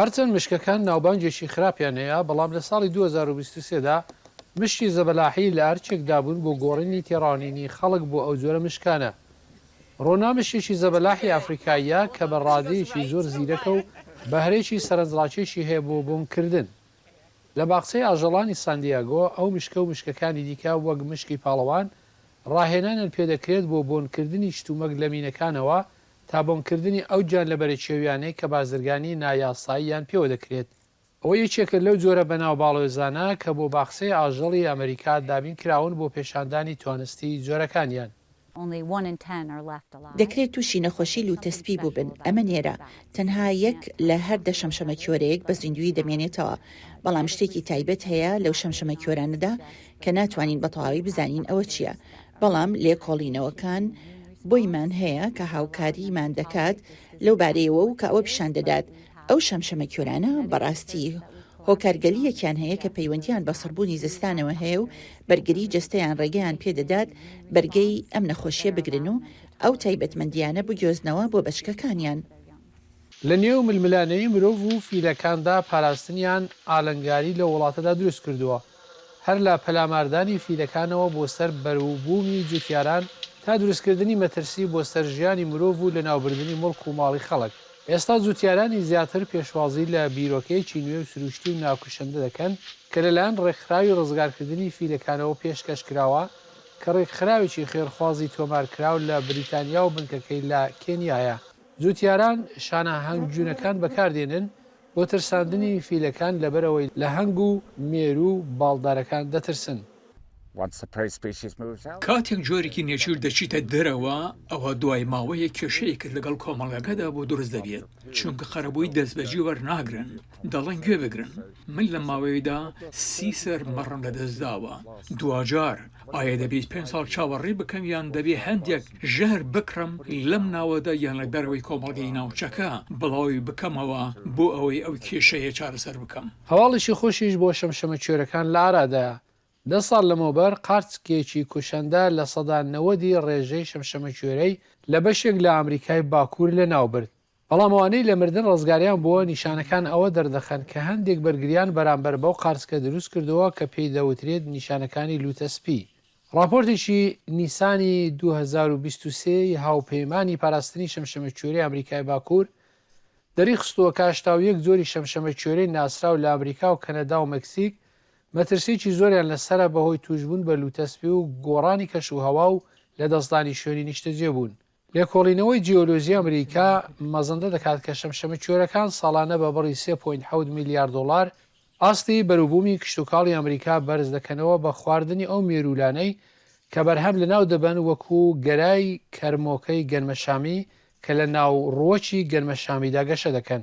هەرچەند مشکەکان ناوبانگێکی خراپیان هەیە، بەڵام لە ساڵی 2023 دا مشکی زەبەلاحی لە ئەرکێکدا بوون بۆ گۆڕینی تێڕوانینی خەڵک بۆ ئەو جۆرە مشکانە. ڕۆنا مشکێکی زەبەلاحی ئەفریکاییە کە بە ڕادەیەکی زۆر زیرەکە و بەهرەیەکی سەرنجڕاکێشی هەیە بۆ بۆنکردن. لە باخچەی ئاژەڵانی ساندیاگۆ، ئەو مشکە و مشکەکانی دیکە وەک مشکی پاڵەوان ڕاهێنانیان پێدەکرێت بۆ بۆنکردنی شتومەک لە مینەکانەوە تا بۆنکردنی ئەو گیانلەبەرە کێویانەی کە بازرگانی نایاساییان پێوە دەکرێت. ئەوە یەکێکە لەو جۆرە بەناو باڵوێزانە کە بۆ باخچەی ئاژەڵی ئەمریکا دابین کراون بۆ پێشاندانی توانستی جۆرەکانیان. دەکرێت تووشی نەخۆشی لووتەسپی بووبن، ئەمە نێرە، تەنها یەک لە هەر دە شەمشەمەکوێرەیەک بە زیندوویی دەمێنێتەوە، بەڵام شتێکی تایبەت هەیە لەو شەمشەمەکوێرانەدا کە ناتوانین بە تەواوی بزانین ئەوە چییە، بەڵام لێکۆڵینەوەکان بۆیمان هەیە کە هاوکاریمان دەکات لەو بارەیەوە و کە ئەوە پیشان دەدات ئەو شەمشەمەکوێرانە بەڕاستی هۆکارگەلیەکیان هەیە کە پەیوەندیان بە سڕبوونی زستانەوە هەیە و بەرگری جەستەیان ڕێگەیان پێدەدات بەرگەی ئەم نەخۆشیە بگرن و ئەو تایبەتمەندیانە بگۆزنەوە بۆ بەچکەکانیان. لە نێو ململانێی مرۆڤ و فیلەکاندا پاراستنیان ئالنگاری لەو وڵاتەدا دروست کردووە، هەر لە پەلاماردانی فیلەکانەوە بۆ سەر بەروبوومی جوتیاران تا دروستکردنی مەترسی بۆ سەر ژیانی مرۆڤ و لەناوبردنی موڵک و ماڵی خەڵک. ئێستا جوتیارانی زیاتر پێشوازی لە بیرۆکەیەکی نوێ و سروشتی و ناکوشندە دەکەن کە لەلایەن ڕێکخراوی ڕزگارکردنی فیلەکانەوە پێشکەش کراوە کە ڕێکخراوێکی خێرخوازی تۆمارکراو لە بریتانیا و بنکەکەی لە کێنیایە. جوتیاران شانە هەنگوینەکان بەکاردێنن بۆ ترساندنی فیلەکان لەبەرئەوەی لە هەنگ و مێروو و باڵدارەکان دەترسن. کاتێک جۆرێکی نێچیر دەچیتە دەرەوە، ئەوا دوای ماوەیەک کێشەیەکت لەگەڵ کۆمەڵگەکەدا بۆ دروست دەبێت، چونکە قەرەبووی دەستبەجێ وەرناگرن، دەڵێن گوێ بگرن، من لەم ماوەیەدا 30 سەر مەڕم لەدەستداوە، دواجار ئایا دەبێت پێنج ساڵ چاوەڕێ بکەم یان دەبێ هەندێک ژەهر بکڕم لەم ناوەدا یان لە دەرەوەی کۆمەڵگەی ناوچەکە بڵاوی بکەمەوە بۆ ئەوەی ئەو کێشەیە چارەسەر بکەم؟ هەواڵێکی خۆشیش بۆ شەمشەمەکوێرەکان لە ئارادایە، دە ساڵ لەمەوبەر قارچکێکی کوشەندە 90% ی ڕێژەی شەمشەمەکوێرەی لە بەشێک لە ئامریکای باکوور لەناوبرد. بەڵام ئەوانەی لە مردن ڕزگاریان بووە نیشانەکان ئەوە دەردەخەن کە هەندێک بەرگریان بەرامبەر بەو قارچکە دروست کردووە کە پێی دەوترێت نیشانەکانی لووتە سپی. ڕاپۆرتێکی نیسانی 2023 ی هاوپەیمانی پاراستنی شەمشەمەکوێرەی ئامریکای باکوور دەریخستووە کە 81 جۆری شەمشەمەکوێرەی ناسراو لە ئامریکا و کەنەدا و مەکسیک مەترسییەکی زۆریان لەسەرە بەهۆی تووشبوون بە لووتەسپی و گۆڕانی کەشوهەوا و لەدەستدانی شوێنی نیشتەجێبوون. لێکۆڵینەوەی جیۆلۆجی ئەمریکا مەزەندە دەکات کە شەمشەمەکوێرەکان ساڵانە بە بڕی سێ point حەوت میلیار دۆڵار ئاستی بەروبوومی کشتوکاڵی ئەمریکا بەرز دەکەنەوە بە خواردنی ئەو مێروولانەی کە بەرهەم لەناو دەبەن وەکو گەرای کەرمۆکەی گەنمەشامی کە لە ناو ڕووەکی گەنمەشامیدا گەشە دەکەن.